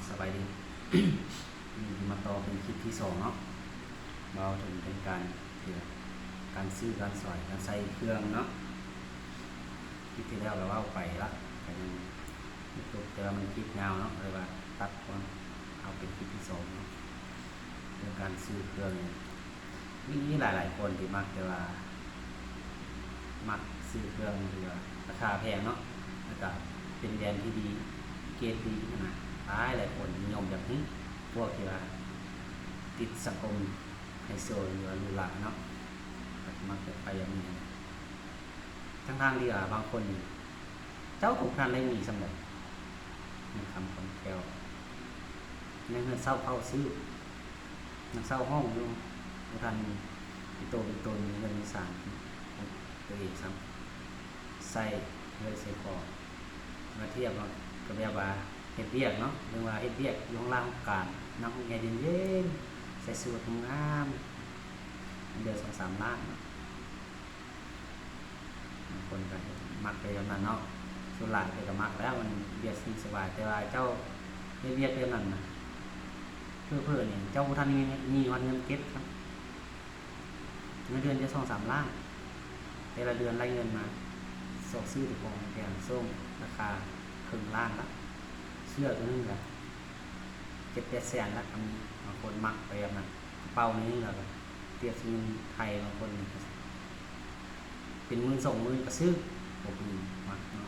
ສະບາຍດີ ມື້ນີ້ມາຕໍ່ເປັນຄລິບທີສອງເນາະ ເວົ້າເຖິງເລື່ອງການ ການຊື້ ການສອຍ ການໃຊ້ເຄື່ອງເນາະ. ຄລິບທີ່ແລ້ວກໍເວົ້າໄປລະ ກໍຍັງບໍ່ຈົບ ແຕ່ວ່າມັນຄລິບຍາວເນາະ ເລີຍວ່າຕັດກ່ອນ ເອົາເປັນຄລິບທີສອງເນາະ. ເລື່ອງການຊື້ເຄື່ອງນີ້ ມີຫຼາຍໆຄົນທີ່ມັກ ແຕ່ວ່າ ມັກຊື້ເຄື່ອງທີ່ວ່າລາຄາແພງເນາະ ແລ້ວກະເປັນແບຣນທີ່ດີ ເກຣດດີຫັ້ນນະ. ຫຼາຍໆຄົນນິຍົມແບບນີ້ ພວກທີ່ວ່າຕິດສັງຄົມໄຮໂຊ ຫຼືວ່າຫຼູຫຼາເນາະ ມັກຈະໄປແບບນີ້ ທັງໆທີ່ວ່າບາງຄົນນີ້ ເຈົ້າກໍບໍ່ທັນໄດ້ມີສ່ຳໃດ ເງິນຄຳຄອນແຄ້ວ ຍັງເຮືອນເຊົ່າເຂົ້າຊື້ ຍັງເຊົ່າຫ້ອງຢູ່ ບໍ່ທັນມີເປັນໂຕເປັນຕົນ ມີເຮືອນມີຊານຂອງຕົວເອງຊ້ຳ ໃຊ້ເລື່ອຍໃຊ້ຂອງ ມາທຽບເນາະ ກໍແບບວ່າເຮັດວຽກເນາະ ເບິ່ງວ່າເຮັດວຽກຢູ່ຫ້ອງລາງຫ້ອງການ ນັ່ງຫ້ອງແອເຢັນໆ ໃສ່ສູດງາມໆ ເດືອນສອງສາມລ້ານເນາະ. ບາງຄົນກໍມັກໄປແບບນັ້ນເນາະ ສ່ວນຫຼາຍເພິ່ນກໍມັກແລ້ວ ມັນວຽກສະດວກສະບາຍ ແຕ່ວ່າເຈົ້າເຮັດວຽກແບບນັ້ນນະ ເຜີໆນີ້ເຈົ້າບໍ່ທັນມີ ມີຮອດເງິນເກັບຊ້ຳ ເງິນເດືອນເຈົ້າສອງສາມລ້ານ ແຕ່ລະເດືອນໄລ່ເງິນມາ ຊອກຊື້ແຕ່ຂອງແພງ ສົ່ງລາຄາເຄິ່ງລ້ານລະ ເສື້ອໂຕໜຶ່ງລະເຈັດແປດແສນລະ ກໍມີ. ບາງຄົນມັກໄປແບບນັ້ນ ກະເປົາໜຶ່ງ ແລ້ວກໍທຽບເງິນໄທ ບາງຄົນນີ້ກໍເປັນໝື່ນສອງໝື່ນກໍຊື້ ບໍ່ຄືມັກເນາະ.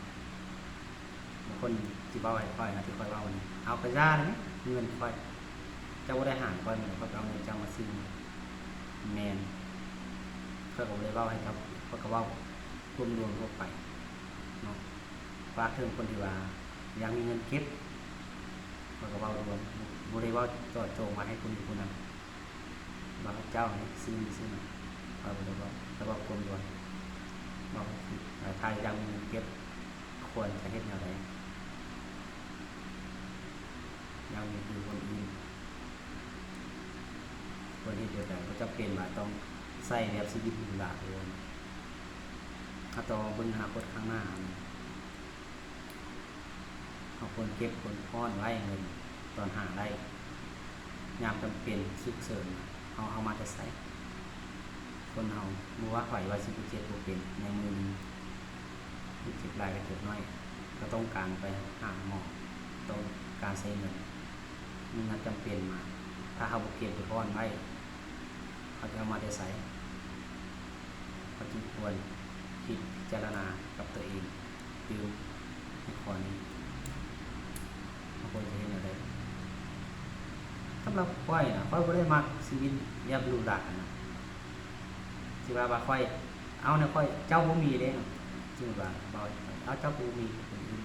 ບາງຄົນຊິເວົ້າໃຫ້ຂ້ອຍນະ ທີ່ຂ້ອຍເວົ້ານີ້ ເອົາກະຢ່າເລີຍ ເງິນຂ້ອຍ ເຈົ້າບໍ່ໄດ້ຫາຂ້ອຍ ຂ້ອຍກໍເອົາເງິນເຈົ້າມາຊື້. ແມ່ນ ຂ້ອຍກໍບໍ່ໄດ້ເວົ້າໃຫ້ເຈົ້າ ຂ້ອຍກໍເວົ້າລວມໆທົ່ວໄປເນາະ ຝາກເຖິງຄົນທີ່ວ່າຢາກມີເງິນເກັບ ຂ້ອຍກໍເວົ້າລວມ ບໍ່ໄດ້ເວົ້າເຈາະຈົງວ່າໃຫ້ຄົນນີ້ຄົນນັ້ນ ວ່າເຈົ້ານີ້ຊື້ນີ້ຊື້ນັ້ນ ຂ້ອຍບໍ່ໄດ້ເວົ້າ ແຕ່ເວົ້າຄວາມລວມ ເວົ້າວ່າຖ້າຢາກມີເງິນເກັບ ຄວນຈະເຮັດແນວໃດ ຢາກມີຄືຄົນອື່ນ ຄວນເຮັດແບບໃດ ບໍ່ຈຳເປັນວ່າຕ້ອງໃຊ້ແບບຊີວິດຫຼູຫຼາເລີຍ. ເຮົາຕ້ອງເບິ່ງອະນາຄົດຂ້າງໜ້າເຮົານີ້ ເຮົາຄວນເກັບຄວນອອນໄວ້ເງິນ ຕອນຫາໄດ້ ຍາມຈຳເປັນສຸກເສີນ ເຮົາເອົາມາແຕ່ໃສ? ຄົນເຮົາບໍ່ວ່າໃຜວ່າຊິບໍ່ເຈັບບໍ່ເປັນໃນມື້ໜຶ່ງ ເຈັບຫຼາຍກໍເຈັບໜ້ອຍ ກໍຕ້ອງການໄປຫາໝໍ ຕ້ອງການໃຊ້ເງິນ ມີງານຈຳເປັນມາ ຖ້າເຮົາບໍ່ເກັບໄວ້ອອນໄວ້ ເຮົາຈະເອົາມາແຕ່ໃສ? ເຮົາຈຶ່ງຄວນຄິດພິຈາລະນາກັບຕົວເອງຕື່ມໃນຂໍ້ນີ້ ເຮົາຄວນຈະເຮັດແນວໃດ? ສຳລັບຂ້ອຍນະ ຂ້ອຍບໍ່ໄດ້ມັກຊີວິດແບບຫຼູຫຼານະ ຊິວ່າ ວ່າຂ້ອຍເອົາແນວຂ້ອຍ ເຈົ້າບໍ່ມີເດ້ເນາະ ສົມມຸດວ່າ ເອົາ ເຈົ້າບໍ່ມີຄົນອື່ນ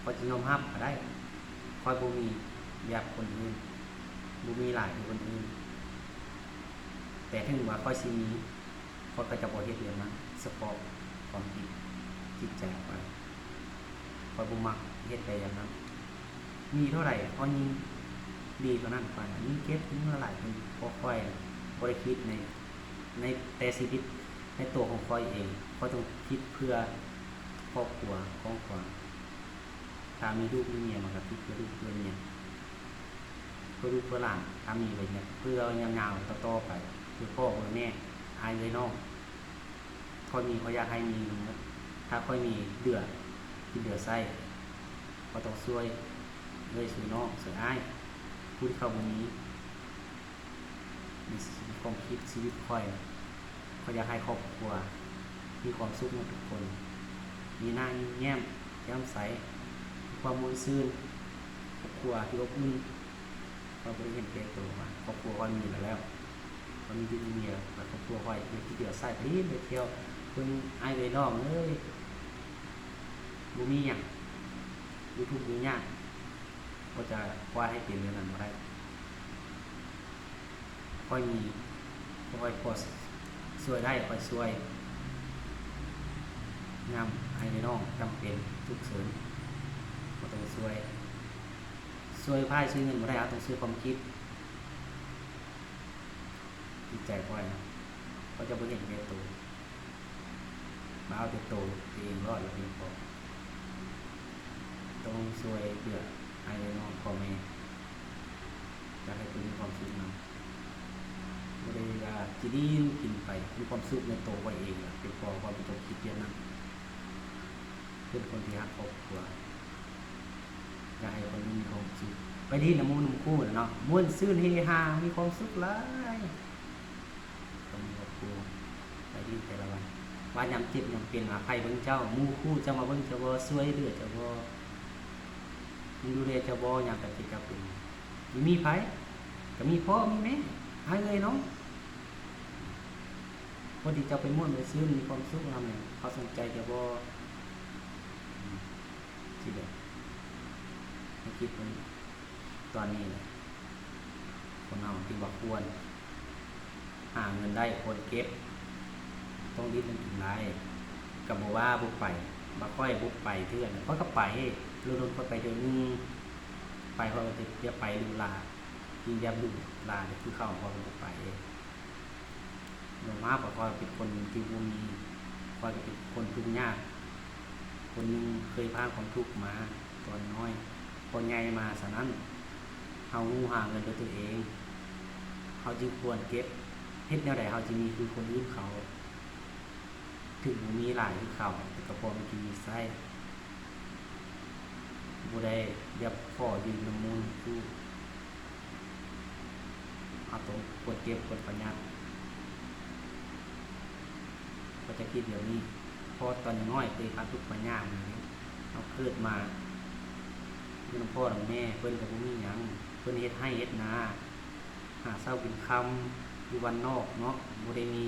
ຂ້ອຍຈະຍອມຮັບກໍໄດ້ ຂ້ອຍບໍ່ມີແບບຄົນອື່ນ ບໍ່ມີຫຼາຍຄືຄົນອື່ນ ແຕ່ເຖິງວ່າຂ້ອຍຊິມີ ຂ້ອຍກໍຈະບໍ່ເຮັດແບບນັ້ນ ສະເພາະຄວາມຄິດຈິດໃຈຂ້ອຍ ຂ້ອຍບໍ່ມັກເຮັດໄປແບບນັ້ນ ມີເທົ່າໃດຂ້ອຍຍິ່ງດີເທົ່ານັ້ນ ຂ້ອຍຍິ່ງເກັບຍິ່ງຫຼາຍຂຶ້ນ ເພາະຂ້ອຍບໍ່ໄດ້ຄິດໃນ ໃນແຕ່ຊີວິດ ໃນຕົວຂອງຂ້ອຍເອງ ຂ້ອຍຕ້ອງຄິດເພື່ອຄອບຄົວ ຄອບຄົວ ຖ້າມີລູກມີເມຍ ມັນກໍຄິດເພື່ອລູກເພື່ອເມຍ ເພື່ອລູກເພື່ອຫຼານ ຖ້າມີໄວ້ເພື່ອ ເພື່ອຍາວໆຕໍ່ໆໄປ ເພື່ອພໍ່ເພື່ອແມ່ ອ້າຍເອື້ອຍນ້ອງ ຂ້ອຍມີ ຂ້ອຍຢາກໃຫ້ມີໝົດ ຖ້າຂ້ອຍມີເຫຼືອກິນເຫຼືອໃຊ້ ຂ້ອຍຕ້ອງຊ່ວຍເອື້ອຍຊ່ວຍນ້ອງ ຊ່ວຍອ້າຍ ຜູ້ທີ່ເຂົາບໍ່ມີ. ໃນຄວາມຄິດຊີວິດຂ້ອຍ ຂ້ອຍຢາກໃຫ້ຄອບຄົວມີຄວາມສຸກໝົດທຸກຄົນ ມີໜ້າຍິ້ມແຍ້ມແຈ່ມໃສ ມີຄວາມມ່ວນຊື່ນ ຄອບຄົວທີ່ອົບອຸ່ນ. ຂ້ອຍບໍ່ໄດ້ເຫັນແກ່ໂຕວ່າ ຄອບຄົວຂ້ອຍມີແລ້ວ ຂ້ອຍມີລູກມີເມຍ ແລ້ວຄອບຄົວຂ້ອຍເຫຼືອກິນເຫຼືອໃຊ້ ໄປຫຼິ້ນໄປທ່ຽວ ເບິ່ງອ້າຍເອື້ອຍນ້ອງເອີຍ ບໍ່ມີຫຍັງ ຢູ່ທຸກຢູ່ຍາກ ກໍຈະປ່ອຍໃຫ້ເປັນແນວນັ້ນບໍ່ໄດ້. ຂ້ອຍມີ ຂ້ອຍພໍຊ່ວຍໄດ້ ຂ້ອຍຊ່ວຍ ຍາມອ້າຍແມ່ນ້ອງຈຳເປັນສຸກເສີນ ກໍຕ້ອງຊ່ວຍ ຊ່ວຍພາຍຊ່ວຍເງິນບໍ່ໄດ້ ເຮົາຕ້ອງຊ່ວຍຄວາມຄິດ ຈິດໃຈຂ້ອຍນະ ຂ້ອຍຈະບໍ່ເຫັນແກ່ໂຕ ມາເອົາແຕ່ໂຕເອງລອດລະເປັນພໍ. ຕ້ອງຊ່ວຍເຫຼືອອ້າຍເອື້ອຍນ້ອງພໍ່ແມ່ ຢາກໃຫ້ເພິ່ນມີຄວາມສຸກນຳ. ບໍ່ໄດ້ວ່າກິນອີ່ມກິນໄປ ມີຄວາມສຸກໃນໂຕຂ້ອຍເອງລະ ເປັນພໍ່ຂ້ອຍບໍ່ຕ້ອງຄິດແບບນັ້ນ. ເປັນຄົນທີ່ຮັກຄອບຄົວ ຢາກໃຫ້ຄົນອື່ນມີຄວາມສຸກ ໄປຫຼິ້ນນຳໝູ່ນຳຄູ່ລະເນາະ ມ່ວນຊື່ນເຮຮາ ມີຄວາມສຸກຫຼາຍ. ຕ້ອງມີຄອບຄົວ ໄປຫຼິ້ນແຕ່ລະວັນ ວ່າຍາມເຈັບຍາມເປັນ ວ່າໃຜເບິ່ງເຈົ້າ ໝູ່ຄູ່ເຈົ້າມາເບິ່ງເຈົ້າບໍ່ ຊ່ວຍເຫຼືອເຈົ້າບໍ່ ຍັງດູແລເຈົ້າບໍ່ ຍາມເຈົ້າເຈັບເຈົ້າເປັນ? ບໍ່ມີໃຜ ກໍມີພໍ່ມີແມ່ ອ້າຍເອື້ອຍນ້ອງ. ຄົນທີ່ເຈົ້າໄປມ່ວນໄປຊື່ນ ມີຄວາມສຸກນຳນີ້ ເຂົາສົນໃຈເຈົ້າບໍ່? ອືມ ຊິແບບ ໃຫ້ຄິດເບິ່ງຕອນນີ້ແຫຼະ ຄົນເຮົາຈຶ່ງວ່າຄວນຫາເງິນໄດ້ ຄວນເກັບ ຕ້ອງດີ້ນລົງທຶນຫຼາຍ. ກໍບໍ່ວ່າບໍ່ໄປ ວ່າຂ້ອຍບໍ່ໄປເທື່ອນະ ຂ້ອຍກໍໄປ ດົນໆຂ້ອຍໄປເທື່ອໜຶ່ງ ໄປ ຂ້ອຍກໍຈະ ຈະໄປຫຼູຫຼາ ກິນແບບຫຼູຫຼາ ແຕ່ຄືເຂົາ ຂ້ອຍກໍບໍ່ໄປ. ລວມມາກວ່າຂ້ອຍເປັນຄົນທີ່ບໍ່ມີ ຂ້ອຍກໍເປັນຄົນທຸກຍາກຄົນໜຶ່ງ ເຄີຍຜ່ານຄວາມທຸກມາຕອນນ້ອຍ ພໍໃຫຍ່ມາສະນັ້ນ ເຮົາຮູ້ຫາເງິນດ້ວຍຕົນເອງ ເຮົາຈຶ່ງຄວນເກັບ ເຮັດແນວໃດເຮົາຈຶ່ງມີຄືຄົນອື່ນເຂົາ ເຖິງບໍ່ມີຫຼາຍຄືເຂົາ ແຕ່ກໍພໍມີກິນມີໃຊ້. ບໍ່ໄດ້ແບບຂໍຢືມນຳໝູ່ນຳຄູ່ ເຮົາຕ້ອງຄວນເກັບຄວນປະຢັດ ຂ້ອຍຈະຄິດແບບນີ້ ເພາະຕອນນ້ອຍເຄີຍຜ່ານທຸກຜ່ານຍາກມາເດ້ ເຮົາເກີດມາຢູ່ນຳພໍ່ນຳແມ່ ເພິ່ນກໍບໍ່ມີຫຍັງ ເພິ່ນເຮັດໄຮ່ເຮັດນາ ຫາເຊົ້າກິນຄ່ຳ ຢູ່ບ້ານນອກເນາະ ບໍ່ໄດ້ມີ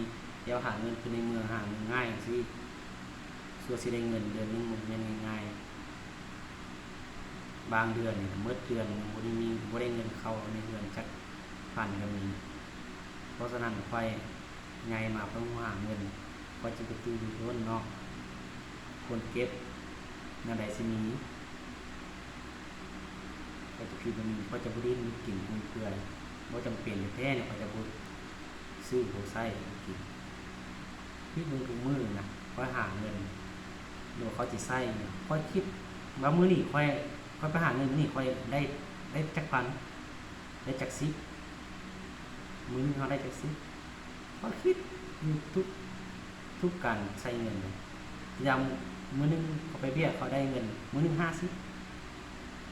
ແນວຫາເງິນຄືໃນເມືອງ ຫາເງິນງ່າຍຈັ່ງຊີ້. ຊົ່ວຊິໄດ້ເງິນເດືອນໜຶ່ງບໍ່ແມ່ນງ່າຍໆ ບາງເດືອນນີ້ໝົດເດືອນຍັງບໍ່ໄດ້ມີ ບໍ່ໄດ້ເງິນເຂົ້າໃນເຮືອນຈັກພັນກໍມີ. ເພາະສະນັ້ນ ຂ້ອຍໃຫຍ່ມາເພື່ອຫາເງິນ ຂ້ອຍຈຶ່ງກະຕືລືລົ້ນເນາະ ຄວນເກັບ ແນວໃດຊິມີ ຂ້ອຍຈະຄິດວ່ານີ້ ຂ້ອຍຈະບໍ່ດີ້ນກິນຟຸມເຟືອຍ ບໍ່ຈຳເປັນແທ້ໆ ຂ້ອຍຈະບໍ່ຊື້ບໍ່ໃຊ້ບໍ່ກິນ. ຄິດເບິ່ງທຸກມື້ນະ ຂ້ອຍຫາເງິນ ຫຼືວ່າຂ້ອຍຊິໃຊ້ ຂ້ອຍຄິດວ່າມື້ນີ້ຂ້ອຍ ຂ້ອຍໄປຫາເງິນມື້ນີ້ ຂ້ອຍໄດ້ ໄດ້ຈັກພັນ ໄດ້ຈັກສິບ ມື້ໜຶ່ງເຮົາໄດ້ຈັກສິບ ຂ້ອຍຄິດຢູ່ທຸກ ທຸກການໃຊ້ເງິນເລີຍ. ຢ່າງມື້ໜຶ່ງເຂົາໄປວຽກ ເຂົາໄດ້ເງິນມື້ໜຶ່ງຫ້າສິບ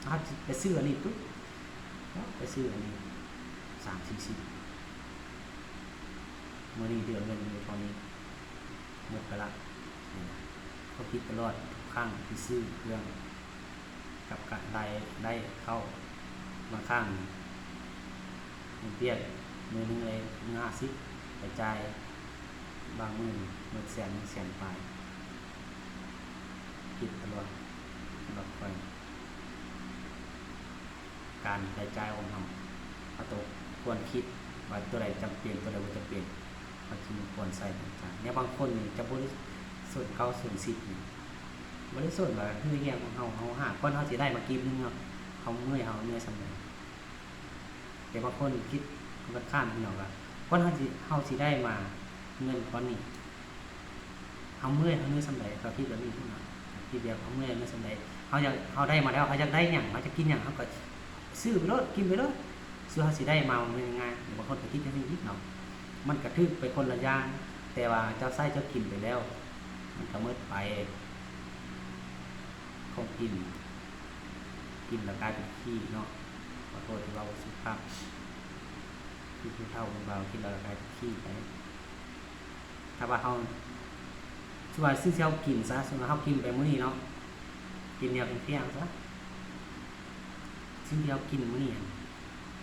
ເຮົາຊິໄປຊື້ອັນນີ້ປຸບ ໄປຊື້ອັນນີ້ສາມສີ່ສິບ ມື້ນີ້ເຫຼືອເງິນຢູ່ເທົ່ານີ້ ໝົດໄປລະ. ນີ້ນະ ຂ້ອຍຄິດຕະຫຼອດທຸກຄັ້ງທີ່ຊື້ເຄື່ອງ ກັບການໄດ້ ໄດ້ເຂົ້າ ບາງຄັ້ງເຮັດວຽກມື້ໜຶ່ງໄດ້ຫ້າສິບ ໄປຈ່າຍ ບາງມື້ໝົດແສນ ໜຶ່ງແສນປາຍ ຄິດຕະຫຼອດ ສຳລັບຂ້ອຍ ການໃຊ້ຈ່າຍຂອງເຮົາ ເຮົາຕ້ອງຄວນຄິດວ່າຕົວໃດຈຳເປັນ ຕົວໃດບໍ່ຈຳເປັນ ເຮົາຈຶ່ງຄວນໃຊ້ຈ່າຍ. ແນວບາງຄົນນີ້ຈະບໍ່ໄດ້ສົນເກົ້າສົນສິບນີ້ ບໍ່ໄດ້ສົນວ່າເຫື່ອແຮງຂອງເຮົາ ເຮົາຫາ ກ່ອນເຮົາຊິໄດ້ມາກີບໜຶ່ງເນາະ ເຮົາເມື່ອຍ ເຮົາເມື່ອຍສ່ຳໃດ. ແຕ່ບາງຄົນຄິດກົງກັນຂ້າມ ພີ່ນ້ອງ ວ່າກ່ອນເຮົາຊິ ເຮົາຊິໄດ້ມາເງິນກ້ອນນີ້ ເຮົາເມື່ອຍ ເຮົາເມື່ອຍສ່ຳໃດ ເຂົາຄິດແບບນີ້ພຸ້ນນະ ຄິດແບບເຮົາເມື່ອຍເມື່ອຍສ່ຳໃດ ເຮົາຢາກ ເຮົາໄດ້ມາແລ້ວ ເຮົາຢາກໄດ້ຫຍັງ ເຮົາຈະກິນຫຍັງ ເຮົາກໍຊື້ໄປໂລດ ກິນໄປໂລດ ສ່ວນເຮົາຊິໄດ້ມາມັນບໍ່ງ່າຍ ບາງຄົນກໍຄິດຈັ່ງຊີ້ອີກເນາະ ມັນກໍຖືກໄປຄົນລະຢ່າງ ແຕ່ວ່າເຈົ້າໃຊ້ເຈົ້າກິນໄປແລ້ວ ມັນກໍໝົດໄປ ຂອງກິນ ກິນແລ້ວກາຍເປັນຂີ້ເນາະ ຂໍໂທດທີ່ເວົ້າບໍ່ສຸພາບ ຄືຜູ້ເຖົ້າເພິ່ນເວົ້າ ກິນແລ້ວກາຍເປັນຂີ້ໄປ. ຖ້າວ່າເຮົາ ສົມມຸດວ່າສິ່ງທີ່ເຮົາກິນຊະ ສົມມຸດວ່າເຮົາກິນໄປມື້ນີ້ເນາະ ກິນແນວພຽງໆຊະ ສິ່ງທີ່ເຮົາກິນມື້ນີ້ຫັ້ນ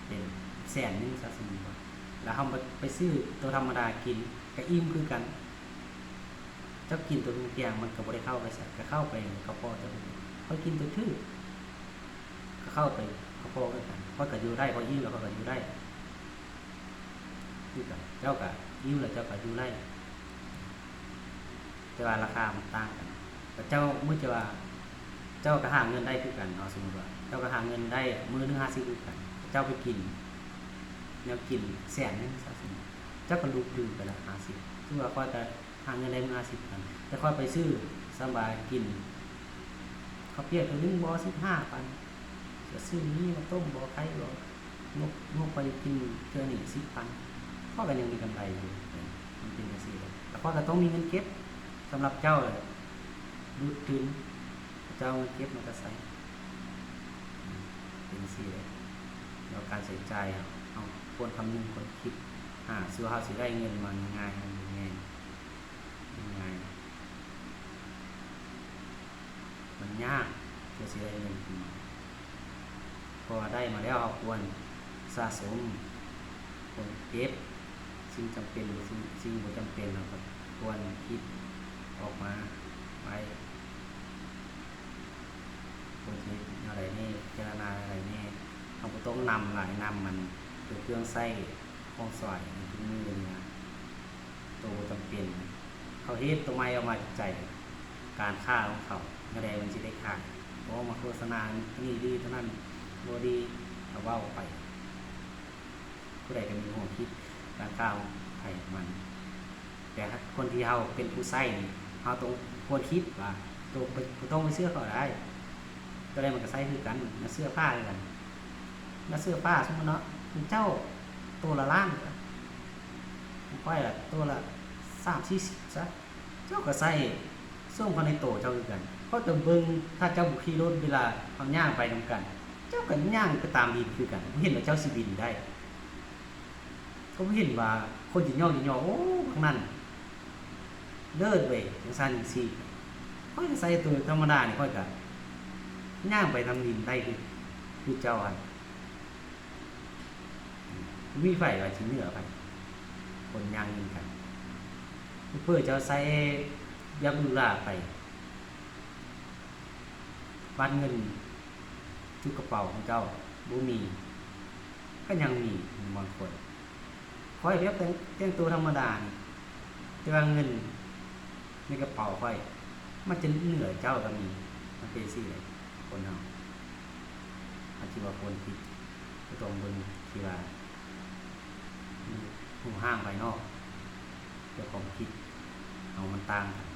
ເປັນແສນໜຶ່ງຊະ ສົມມຸດວ່າ ແລ້ວເຮົາໄປຊື້ໂຕທຳມະດາກິນ ກໍອີ່ມຄືກັນ ເຈົ້າກິນໂຕພຽງໆ ມັນກໍບໍ່ໄດ້ເຂົ້າໄປໃສ ກໍເຂົ້າໄປໃນກະເພາະເຈົ້າ ຂ້ອຍກິນໂຕຖືກ ກໍເຂົ້າໄປກະເພາະຄືກັນ ຂ້ອຍກໍຢູ່ໄດ້ ຂ້ອຍອີ່ມແລ້ວຂ້ອຍກໍຢູ່ໄດ້ ຄືກັນ ເຈົ້າກະອີ່ມແລ້ວເຈົ້າກະຢູ່ໄດ້ ແຕ່ວ່າລາຄາມັນຕ່າງກັນ. ແລ້ວເຈົ້າ ມື້ເຈົ້າວ່າ ເຈົ້າກະຫາເງິນໄດ້ຄືກັນເນາະ ສົມມຸດວ່າ ເຈົ້າກະຫາເງິນໄດ້ມື້ໜຶ່ງຫ້າສິບຄືກັນ ເຈົ້າໄປກິນແນວກິນແສນໜຶ່ງຊະ ສົມມຸດ ເຈົ້າກະຫຼຸດດື່ມໄປລະຫ້າສິບ ຄືວ່າຂ້ອຍກະຫາເງິນໄດ້ມື້ຫ້າສິບພັນ ແຕ່ຂ້ອຍໄປຊື້ ສ່ຳວ່າກິນ ເຂົ້າປຽກໂຕໜຶ່ງບໍ່ ສິບຫ້າພັນ, ຈະຊື້ນີ້ມາຕົ້ມບໍ່ ໄຂ່ບໍ່ ນົກ ນົກໄປກິນເທື່ອນີ້ ສິບພັນ, ເຮົາກໍຍັງມີກຳໄລຢູ່. ມັນເປັນຈັ່ງຊີ້ແຫຼະ, ແລ້ວຂ້ອຍກໍຕ້ອງມີເງິນເກັບສຳລັບເຈົ້າ ດູດຕື່ມ ເຈົ້າເອົາເງິນເກັບມາແຕ່ໃສ? ເປັນຈັ່ງຊີ້ແຫຼະ. ແລ້ວການໃຊ້ຈ່າຍ ເຮົາຄວນຄຳນຶງ ຄວນຄິດຫາ ຊິວ່າເຮົາຊິໄດ້ເງິນມາງ່າຍໆ ມັນບໍ່ແມ່ນ ງ່າຍໆ ມັນຍາກທີ່ຊິໄດ້ເງິນຄືນມາ. ເພາະວ່າໄດ້ມາແລ້ວ ເຮົາຄວນສະສົມ, ຄວນເກັບສິ່ງຈຳເປັນ ຫຼື ສິ່ງ ສິ່ງບໍ່ຈຳເປັນ ເຮົາກໍຄວນຄິດອອກມາໄວ້ ຄວນຊິເຮັດແນວໃດແດ່ ພິຈາລະນາແນວໃດແດ່. ເຮົາບໍ່ຕ້ອງນຳຫຼາຍ ນຳມັນເປັນເຄື່ອງໃຊ້ຂອງສອຍໃນທຸກມື້ນີ້ນະ. ໂຕບໍ່ຈຳເປັນ ເຂົາເຮັດໂຕໃໝ່ອອກມາຈາກໃຈ ການຄ້າຂອງເຂົາ ແນວໃດມັນຊິໄດ້ຂາຍ ອອກມາໂຄສະນາ ອັນນີ້ດີ ຕົວນັ້ນບໍ່ດີ ກໍເວົ້າໄປ. ຜູ້ໃດກໍມີຫົວຄິດການຄ້າຂອງໃຜຂອງມັນ, ແຕ່ຄົນທີ່ເຮົາເປັນຜູ້ໃຊ້ນີ້ ເຮົາຕ້ອງຄວນຄິດວ່າ ໂຕ ບໍ່ຕ້ອງໄປເຊື່ອເຂົາໄດ້. ຕົວໃດມັນກໍໃຊ້ຄືກັນ, ມັນເສື້ອຜ້າຄືກັນ, ມັນເສື້ອຜ້າ ສົມມຸດເນາະ ຂອງເຈົ້າໂຕລະລ້ານ, ຂອງຂ້ອຍລະໂຕລະສາມສີ່ສິບຊະ, ເຈົ້າກໍໃຊ້ສົມເຂົ້າໃນໂຕເຈົ້າຄືກັນ. ເພາະແຕ່ເບິ່ງ ຖ້າເຈົ້າບໍ່ຂີ່ລົດ ເວລາເຮົາຍ່າງໄປນຳກັນ ເຈົ້າກໍຍ່າງໄປຕາມດິນຄືກັນ, ບໍ່ເຫັນວ່າເຈົ້າຊິບິນໄດ້. ກໍບໍ່ເຫັນວ່າຄົນຊິຍໍ້ຊິຍໍ້ ໂອ້ ພວກນັ້ນເລີດເວີຍ ຈັ່ງຊັ້ນຈັ່ງຊີ້. ຂ້ອຍກໍໃສ່ໂຕທຳມະດານີ້ ຂ້ອຍກໍຍ່າງໄປນຳດິນໄດ້ຄື ຄືເຈົ້າຫັ້ນ. ບໍ່ມີໃຜວ່າຊິເໜືອໃຜ, ຄົນຍ່າງນຳກັນ. ເຜີເຈົ້າໃສ່ແບບຫຼູຫຼາໄປ ບາດເງິນຈຸກະເປົາຂອງເຈົ້າບໍ່ມີ ກໍຍັງມີບາງຄົນ. ຂ້ອຍແບບແຕ່ງ ແຕ່ງໂຕທຳມະດານີ້ ແຕ່ວ່າເງິນໃນກະເປົາຂ້ອຍມັນຈະເໜືອເຈົ້າກໍມີ. ມັນເປັນຈັ່ງຊີ້ແຫຼະ ຄົນເຮົາ. ເຮົາຊິວ່າຄວນຄິດ ກໍຕ້ອງເບິ່ງທີ່ວ່າຮູບຮ່າງພາຍນອກ, ແຕ່ຄວາມຄິດເຮົາມັນຕ່າງກັນ.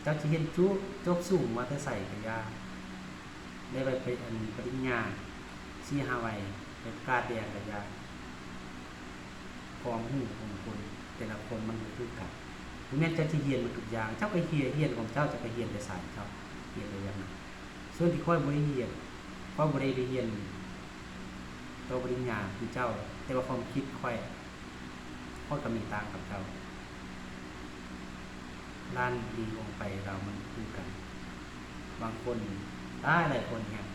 ເຈົ້າຊິຮຽນຈົບ ຈົບສູງມາແຕ່ໃສກໍຢ່າ, ໄດ້ໃບ ໄປ ອັນ ປະລິນຍາສີ່ຫ້າໃບ ໄປປະກາດແດງກໍຢ່າ, ຄວາມຮູ້ຂອງຄົນແຕ່ລະຄົນມັນບໍ່ຄືກັນ. ບໍ່ແມ່ນເຈົ້າຊິຮຽນໝົດທຸກຢ່າງ, ເຈົ້າກໍຮຽນ ຮຽນຂອງເຈົ້າ, ເຈົ້າກໍຮຽນແຕ່ສາຍເຈົ້າ, ຮຽນໄປແບບນັ້ນ. ສ່ວນທີ່ຂ້ອຍບໍ່ໄດ້ຮຽນ, ຂ້ອຍບໍ່ໄດ້ໄປຮຽນຕໍ່ປະລິນຍາຄືເຈົ້າ, ແຕ່ວ່າຄວາມຄິດຂ້ອຍ ຂ້ອຍກໍມີຕ່າງກັບເຈົ້າ. ລ້ານດີຂອງໃຜລາວມັນຄືກັນ. ບາງຄົນ ຫຼາຍໆຄົນແຮງ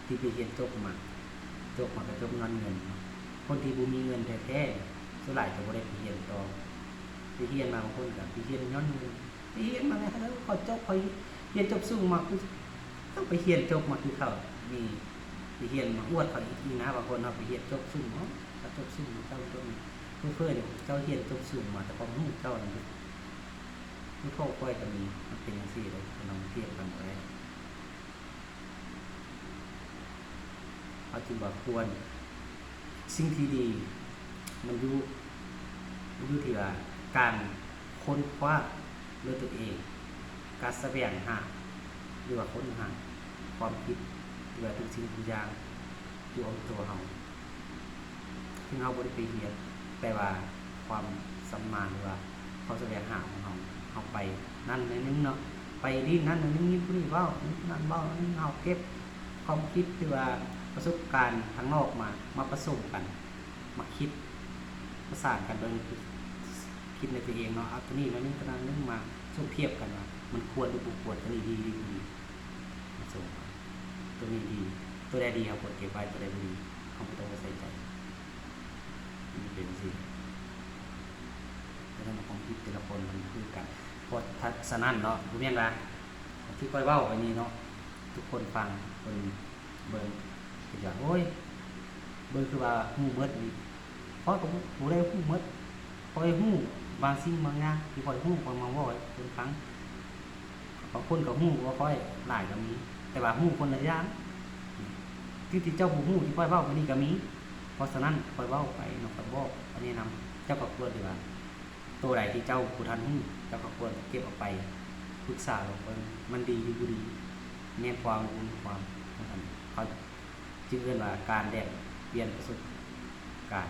ທີ່ໄປຮຽນຈົບມາ, ຈົບມາກໍຈົບຍ້ອນເງິນເນາະ. ຄົນທີ່ບໍ່ມີເງິນແທ້ໆ ສ່ວນຫຼາຍຈະບໍ່ໄດ້ໄປຮຽນຕໍ່. ໄປຮຽນມາ ບາງຄົນກໍໄປຮຽນຍ້ອນເງິນ. ໄປຮຽນມາແລ້ວ ເອີ ຂ້ອຍຈົບ, ຂ້ອຍຮຽນຈົບສູງມາ ຄືຕ້ອງໄປຮຽນຈົບມາຄືເຂົາ. ມີໄປຮຽນມາອວດເຂົາອີກນະ. ບາງຄົນເຮົາໄປຮຽນຈົບສູງເນາະ, ເຂົາຈົບສູງ ເຈົ້າຈົບນີ້ ເຜີໆນີ້ເຈົ້າຮຽນຈົບສູງມາ ແຕ່ຄວາມຮູ້ເຈົ້ານັ້ນ ຄືພວກຂ້ອຍກໍມີ. ມັນເປັນຈັ່ງຊີ້ເດ້ ເຮົາມາທຽບກັນບໍ່ໄດ້. ເຮົາຈຶ່ງວ່າຄວນ ສິ່ງທີ່ດີມັນຢູ່ ມັນຢູ່ທີ່ວ່າການຄົ້ນຄວ້າດ້ວຍຕົນເອງ, ການສະແຫວງຫາ ຫຼືວ່າຄົ້ນຫາຄວາມຄິດ ຫຼືວ່າທຸກສິ່ງທຸກຢ່າງຢູ່ອ້ອມຕົວເຮົາ. ເຖິງເຮົາບໍ່ໄດ້ໄປຮຽນ, ແຕ່ວ່າຄວາມຊຳນານ ຫຼືວ່າຄວາມສະແຫວງຫາຂອງເຮົາ, ເຮົາໄປນັ້ນໜ້ອຍໜຶ່ງເນາະ, ໄປດິນນັ້ນໜ້ອຍໜຶ່ງ, ຍິນຜູ້ນີ້ເວົ້າ, ຍິນຜູ້ນັ້ນເວົ້າ, ເຮົາເກັບຄວາມຄິດ ຫຼືວ່າປະສົບການທາງນອກມາ, ມາປະສົມກັນ, ມາຄິດປະສານກັນເບິ່ງ, ຄິດໃນຕົວເອງເນາະ, ເອົາຕົວນີ້ໜ້ອຍໜຶ່ງ ຕົວນັ້ນໜ້ອຍໜຶ່ງ ມາສົມທຽບກັນວ່າ ມັນຄວນ ຫຼື ບໍ່ຄວນ, ຕົວນີ້ດີ ຫຼື ບໍ່ດີ, ມາສົມກັນ. ຕົວນີ້ດີ, ຕົວໃດດີເຮົາຄວນເກັບໄວ້, ຕົວໃດບໍ່ດີເຮົາບໍ່ຕ້ອງໄປໃສ່ໃຈ. ມັນເປັນຈັ່ງຊີ້. ເພາະສະນັ້ນ ຄວາມຄິດແຕ່ລະຄົນມັນບໍ່ຄືກັນ. ເພາະ ສະນັ້ນເນາະ, ບໍ່ແມ່ນວ່າທີ່ຂ້ອຍເວົ້າໄປນີ້ເນາະ, ທຸກຄົນຟັງ ເພິ່ນເບິ່ງ ຄິດວ່າ ໂອ້ຍ ເບິ່ງຄືວ່າຮູ້ໝົດນີ້. ຂ້ອຍກໍບໍ່ ບໍ່ໄດ້ຮູ້ໝົດ, ຂ້ອຍຮູ້ບາງສິ່ງບາງຢ່າງທີ່ຂ້ອຍຮູ້, ຂ້ອຍມາເວົ້າໃຫ້ຄົນຟັງ. ບາງຄົນກໍຮູ້ກວ່າຂ້ອຍຫຼາຍກໍມີ, ແຕ່ວ່າຮູ້ຄົນລະຢ່າງ. ທີ່ ທີ່ເຈົ້າບໍ່ຮູ້ທີ່ຂ້ອຍເວົ້າໄປນີ້ກໍມີ. ເພາະສະນັ້ນ ຂ້ອຍເວົ້າໄປເນາະ, ຂ້ອຍບອກ ຂ້ອຍແນະນຳ, ເຈົ້າກໍຄວນທີ່ວ່າ ໂຕໃດທີ່ເຈົ້າບໍ່ທັນຮູ້, ເຈົ້າກໍຄວນເກັບເອົາໄປ ປຶກສາລອງເບິ່ງ ມັນດີຫຼືບໍ່ດີ ແມ່ນຄວາມຫຼືບໍ່ແມ່ນຄວາມ ຈັ່ງຊັ້ນ ເຂົາຈຶ່ງເອີ້ນວ່າການແລກປ່ຽນປະສົບການ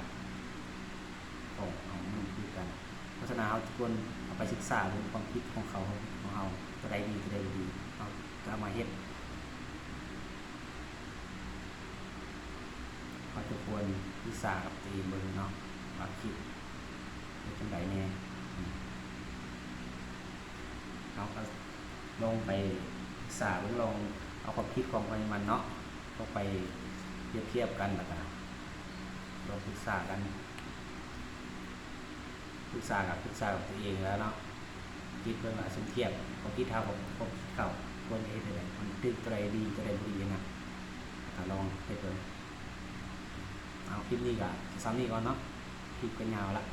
ຂອງເຮົາ ມັນຄືກັນ. ເພາະສະນັ້ນ ເຮົາຄວນເອົາໄປສຶກສາເບິ່ງຄວາມຄິດຂອງເຂົາ ຂອງເຮົາ ຕົວໃດດີ ຕົວໃດບໍ່ດີ ເຮົາກໍເອົາມາເຮັດ. ເຮົາຈະຄວນສຶກສາກັບຕົວເອງເບິ່ງເນາະ ວ່າຄິດເປັນຈັ່ງໃດແດ່. ເຮົາກໍລອງໄປສຶກສາເບິ່ງ ລອງເອົາຄວາມຄິດຂອງໃຜມັນເນາະ ລອງໄປປຽບທຽບກັນ ແລ້ວກໍລອງປຶກສາກັນ. ປຶກສາກັບ ປຶກສາກັບຕົວເອງແລ້ວເນາະ ຄິດເບິ່ງວ່າສົມທຽບຄວາມຄິດເຮົາກັບຄວາມຄິດເຂົາ ຄວນຈະເຮັດຈັ່ງໃດ ມັນຖືກຕົວໃດດີ ຕົວໃດບໍ່ດີຫັ້ນນະ ກໍລອງເຮັດເບິ່ງ. ເອົາ ຄລິບນີ້ກໍສ່ຳນີ້ກ່ອນເນາະ ຄລິບກໍຍາວລະ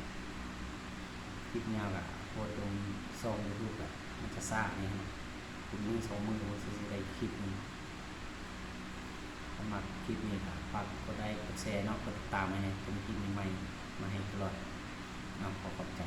ຄລິບຍາວກໍໂພສລົງຊ່ອງຢູທູບກໍມັນຈະຊ້າແດ່ ມື້ສອງມື້ມັນຊິໄດ້ຄລິບໜຶ່ງ. ຖ້າມັກຄລິບນີ້ກໍຝາກກົດໄລກົດແຊເນາະ ກົດຕິດຕາມໃຫ້ ຈະມີຄລິບໃໝ່ໆມາໃຫ້ຕະຫຼອດເນາະ. ຂໍຂອບໃຈ